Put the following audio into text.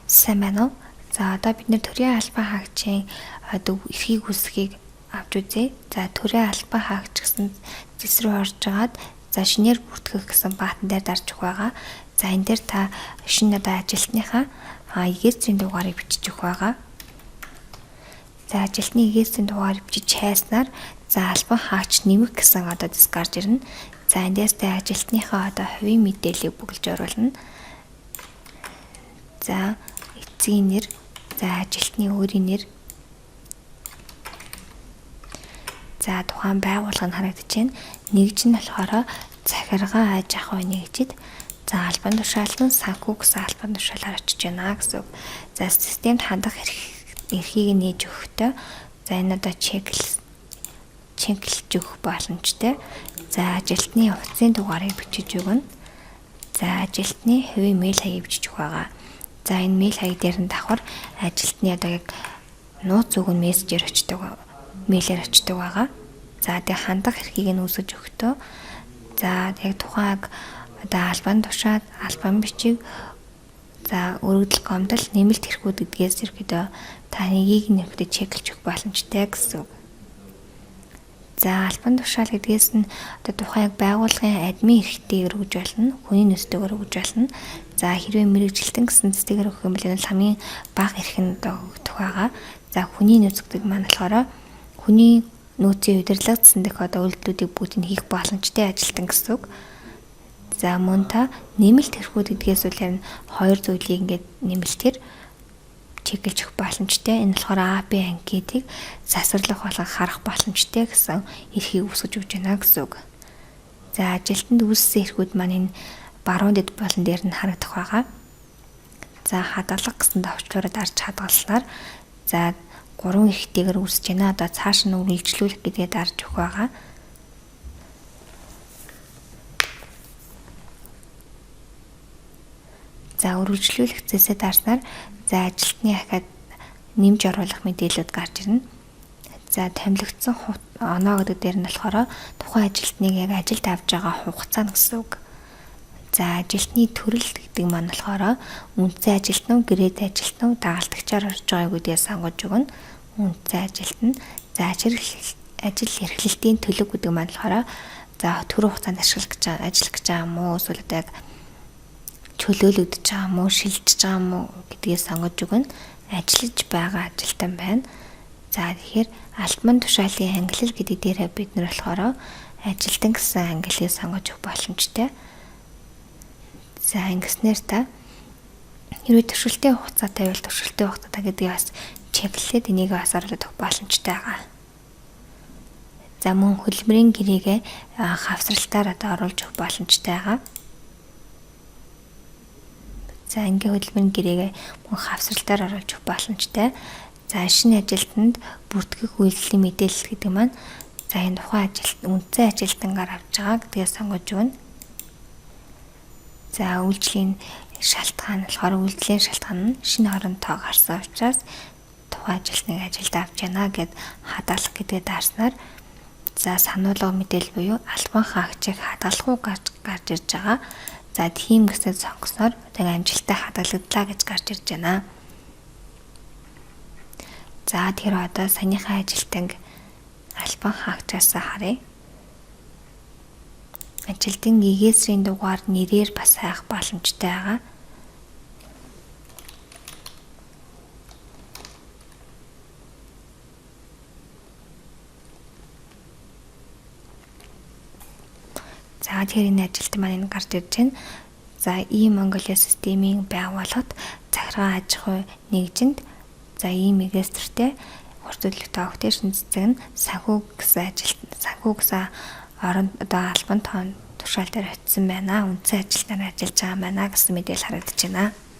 Сайн байна уу? За одоо бид нэр төрийн албан хаагчийн одоо эрхийг үүсгэхийг авч үзье. За төрийн албан хаагч гэсэн зэс рүү орж агаад за шинээр бүртгэх гэсэн баатан дээр дарж өгөх байгаа. За энэ дээр та шинэ одоо ажилтныхаа эгээсийн дугаарыг бичиж өгөх байгаа. За ажилтны эгээсийн дугаар бичиж хайснаар за албан хаагч нэмэх гэсэн одоо зэс гарч ирнэ. За эндээс та ажилтныхаа одоо хувийн мэдээллийг бөглөж оруулна. За эцгийн нэр, за ажилтны өөрийн нэр, за тухайн байгууллага нь харагдаж байна. Нэгж нь болохоор захиргаан аж ахуй нэгжид, за албан тушаал нь санхүү гэсэн албан тушаалаар очиж байна гэсэн үг. За системд хандах эрхийг нээж өгөхдөө за энэ одоо чеклж өгөх боломжтой. За ажилтны утасны дугаарыг бичиж өгнө. За ажилтны хувийн мэйл хаягийг бичиж өгөх байгаа. За энэ мэйл хаяг дээр нь давхар ажилтны одоо яг нууц үг нь мессежээр очдог, мэйлээр очдог байгаа. За тэгээ хандах эрхийг нь үүсгэж өгөхдөө за яг тухайн одоо албан тушаал, албан бичиг, за өргөдөл гомдол, нэмэлт эрхүүд гэдгээс ерөөдөө та нэгийг нь ерөөдөө чеклж өгөх боломжтой гэсэн үг. За албан тушаал гэдгээс нь одоо тухайн яг байгууллагын админ эрхтэйгээр өгж болно, хүний нөөцтэйгээр өгж болно. За хэрвээ мэрэгжилтэн гэсэн цэцтэйгээр өгөх юм бол энэ хамгийн бага эрх нь одоо өгөх байгаа. За хүний нөөц гэдэг маань болохоор хүний нөөцийн удирдлага гэсэн дэх одоо үйлдэлүүдийг бүгдийг хийх боломжтой ажилтан гэсэн үг. За мөн та нэмэлт эрхүүд гэдгээс үл харин хоёр зүйлийг ингээд нэмэлтээр чеклж өгөх боломжтой. Энэ болохоор AB анкетыг засварлах болон харах боломжтой гэсэн эрхийг үүсгэж өгч байна гэсэн үг. За ажилтнанд үүссэн эрхүүд маань энэ баруун дэд болон дээр нь харагдах байгаа. За хадгалах гэсэн товчлуураа дарж хадгалснаар за 3 эрхтэйгээр үүсэж байна. Одоо цааш нь үргэлжлүүлэх гэдгээ дарж өгөх байгаа. За үргэлжлүүлэх зэсээ дарснаар за ажилтны ахиад нэмж оруулах мэдээлэлүүд гарч ирнэ. За томилогдсон оноо гэдэг дээр нь болохоор тухайн ажилтныг яг ажилд авч байгаа хугацаа нь гэсэн үг. За ажилтны төрөл гэдэг маань болохоор үндсэн ажилтан уу, гэрээт ажилтан уу, дагалдагчаар орж байгааг үдээ сонгож өгнө. Үндсэн ажилтан. За ажил эрхлэлтийн төлөв гэдэг маань болохоор за төрийн хугацаанд ашиглах гэж ажиллах гэж байгаа юм уу, эсвэл одоо яг чөлөөлөгдөж байгаа юм уу, шилжиж байгаа юм уу гэдгийг сонгож өгнө. Ажиллаж байгаа ажилтан байна. За тэгэхээр албан тушаалын ангилал гэдэг дээрээ бид нар болохоор ажилтан гэсэн ангиллыг сонгож өгөх боломжтой. За ингэснээр та хэрвээ туршилтын хугацаатай байвал туршилтын хугацаатай гэдгийг бас чеклээд энийг бас оруулаад өгөх боломжтой байгаа. За мөн хөдөлмөрийн гэрээгээ хавсралтаар одоо оруулж өгөх боломжтой байгаа. За ингийн хөдөлмөрийн гэрээгээ мөн хавсралтаар оруулж өгөх боломжтой. За шинэ ажилтнанд бүртгэх үйлдлийн мэдээлэл гэдэг маань за энэ тухайн ажилт үндсэн ажилтнгаар авч байгаа гэдгээ сонгож өгнө. За үйлдлийн шалтгаан болохоор үйлдлийн шалтгаан нь шинэ орон тоо гарсан учраас тухайн ажилтныг ажилд авч яана гэд хадгалах гэдгээ дарснаар за сануулга мэдээлэл буюу албан хаагчийг хадгалах уу гарч ирж байгаа. За тийм гэсэн сонгосноор тэг амжилттай хадгалагдлаа гэж гарч ирж байна. За тэгэхээр одоо саяныхаа ажилтнаг албан хаагчаасаа харъя. Ажилтны эгээсрийн дугаар нэрээр бас хайх боломжтой байгаа. За тэгэхээр энэ ажилтан маань энэ гарч ирж байна. За ийм Mongolia системийн байгууллагад захиргаан аж ахуй нэгжинд за ийм регистртэй хурц төлөвтэй огтэйшин цэцэг нь санхүү гэсэн ажилт санхүү гэсэн орон одоо албан тоон тушаал дээр очисон байна. Үндсэн ажилтнаар ажиллаж байгаа байна гэсэн мэдээлэл харагдаж байна.